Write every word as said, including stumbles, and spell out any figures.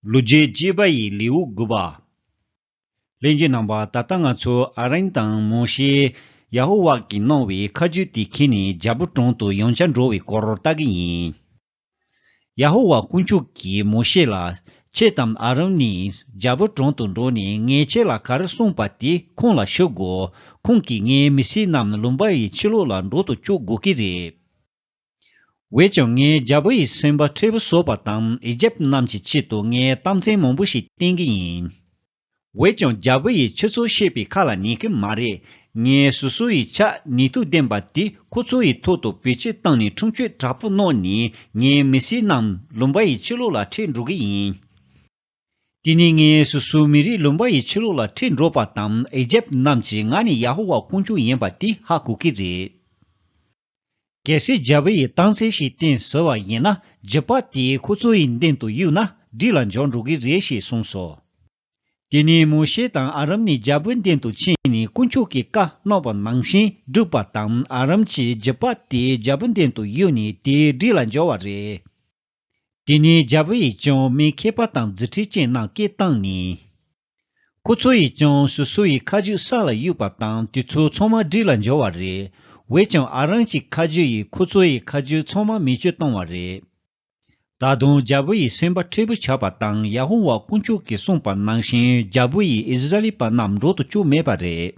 ལོ་རྒྱུས་རྒྱས་པ་ཡི་ལེའུ་དགུ་པ། ལྷན་རྒྱས་རྣམ་པ། ད་ལྟ་ང་ཚོ་ཨ་རོན་དང་མོ་ཤེས་ཡ་ཧོ་ཝཱ་གིས་གནང་བའི་ཁ་རྒྱུན་དེ་ཁྱེར་ནས་རྒྱལ་པོའི་དྲུང་དུ་ཡང་བསྐྱར་འགྲོ་བའི་སྐོར་ལྟ་གི་ཡིན། ཡ་ཧོ་ཝཱ་དཀོན་མཆོག་གིས་མོ་ཤེ་ལ། ཁྱེད་དང་ཨ་རོན་ནི་རྒྱལ་པོའི་དྲུང་དུ་འགྲོ་ནས་ངས་ཁྱེད་ལ་ག་རེ་གསུངས་པ་དེ་ཁོང་ལ་ཞུ་དགོས། ཁོང་གིས་ངའི་མི་སེར་རྣམས་ལུང་པ་ཡི་ཕྱི་ལོགས་ལ་འགྲོ་དུ་བཅུག་དགོས་ཀྱི་རེད། འོན་ཀྱང་ངས་རྒྱལ་པོ་ཡི་སེམས་པ་མཁྲེགས་པོ་བཟོ་བ་དང་ཨི་ཇེབ་རྣམས་ཀྱི་ཆེད་དུ་ངས་རྟགས་མཚན་མང་པོ་ཞིག་བསྟན་གྱི་ཡིན། འོན་ཀྱང་རྒྱལ་པོ་ཡིས་ཁྱོད་ཚོ་བཤད་པའི་ཁ་ལ་ཉན་གྱི་མ་རེད། ངས་སོ་སོ་ཡི་ཕྱག་ནུས་མཐུ་ལྡན་པ་དེ་ཁོ་ཚོ་ཡི་ཐོག་ཏུ་བེད་སྤྱོད་བཏང་ནས་ཁྲིམས་གཅོད་དྲག་པོ་གནང་ནས་ངའི་མི་སེར་རྣམས་ལུང་པ་ཡི་ཕྱི་ལོགས་ལ་ཁྲིད་འགྲོ་གི་ཡིན། དེ་ནས་ངས་སོ་སོའི་མི་རིགས་ལུང་པ་ཡི་ཕྱི་ལོགས་ལ་ཁྲིད་འགྲོ་བ་དང་ཨི་ཇེབ་རྣམས་ཀྱིས་ང་ནི་ཡ་ཧོ་ཝཱ་དཀོན་མཆོག་ཡིན་པ་དེ་ཧ་གོ་གི་རེད། གལ་སྲིད་རྒྱལ་པོ་ཡིས་རྟགས་མཚན་ཞིག་བསྟན་ཟེར་བ་ཡིན་ན་རྒྱུད་པ་དེ་ཁོ་ཚོ་ཡི་མདུན་དུ་གཡུགས་ན་སྦྲུལ་ལ་འགྱུར་འགྲོ་གི་རེད་ཞེས་གསུངས་སོ། དེ་ནས་མོ་ཤེ་དང་ཨ་རོན་ནི་རྒྱལ་པོའི་མདུན་དུ་ཕྱིན་ནས་དཀོན་མཆོག་གིས་བཀའ་གནང་བ་ནང་བཞིན་བསྒྲུབས་པ་དང་ཨ་རོན་གྱིས་རྒྱུད་པ་དེ་རྒྱལ་པོའི་མདུན་དུ་གཡུགས་ནས་དེ་སྦྲུལ་ལ་འགྱུར་བ་རེད། དེ་ནས་རྒྱལ་པོ་ཡིས་ཀྱང་མི་མཁས་པ་དང་རྫུ་འཕྲུལ་ཅན་རྣམས་སྐད་བཏང་ནས། ཁོ་ཚོ་ཡིས་ཀྱང་སོ་སོ་ཡི་ཁ་རྒྱུན་ས་ལ་གཡུགས་པ་དང་དེ་ཚོ་ཚང་མ་སྦྲུལ་ལ་འགྱུར་བ་རེད། འོན་ཀྱང་ཨ་རོན་གྱི་ཁ་རྒྱུན་ཡིས་ཁོ་ཚོ་ཡི་ཁ་རྒྱུན་ཚང་མ་མེ་མཆོད་བཏང་བ་རེད། ད་དུང་རྒྱལ་པོ་ཡི་སེམས་པ་མཁྲེགས་པོ་ཆགས་པ་དང་ཡ་ཧོ་ཝཱ་དཀོན་མཆོག་གིས་གསུངས་པ་ནང་བཞིན་རྒྱལ་པོ་ཡིས་ཨིསི་ར་ཨེལ་པ་རྣམས་འགྲོ་དུ་བཅུག་མེད་པ་རེད།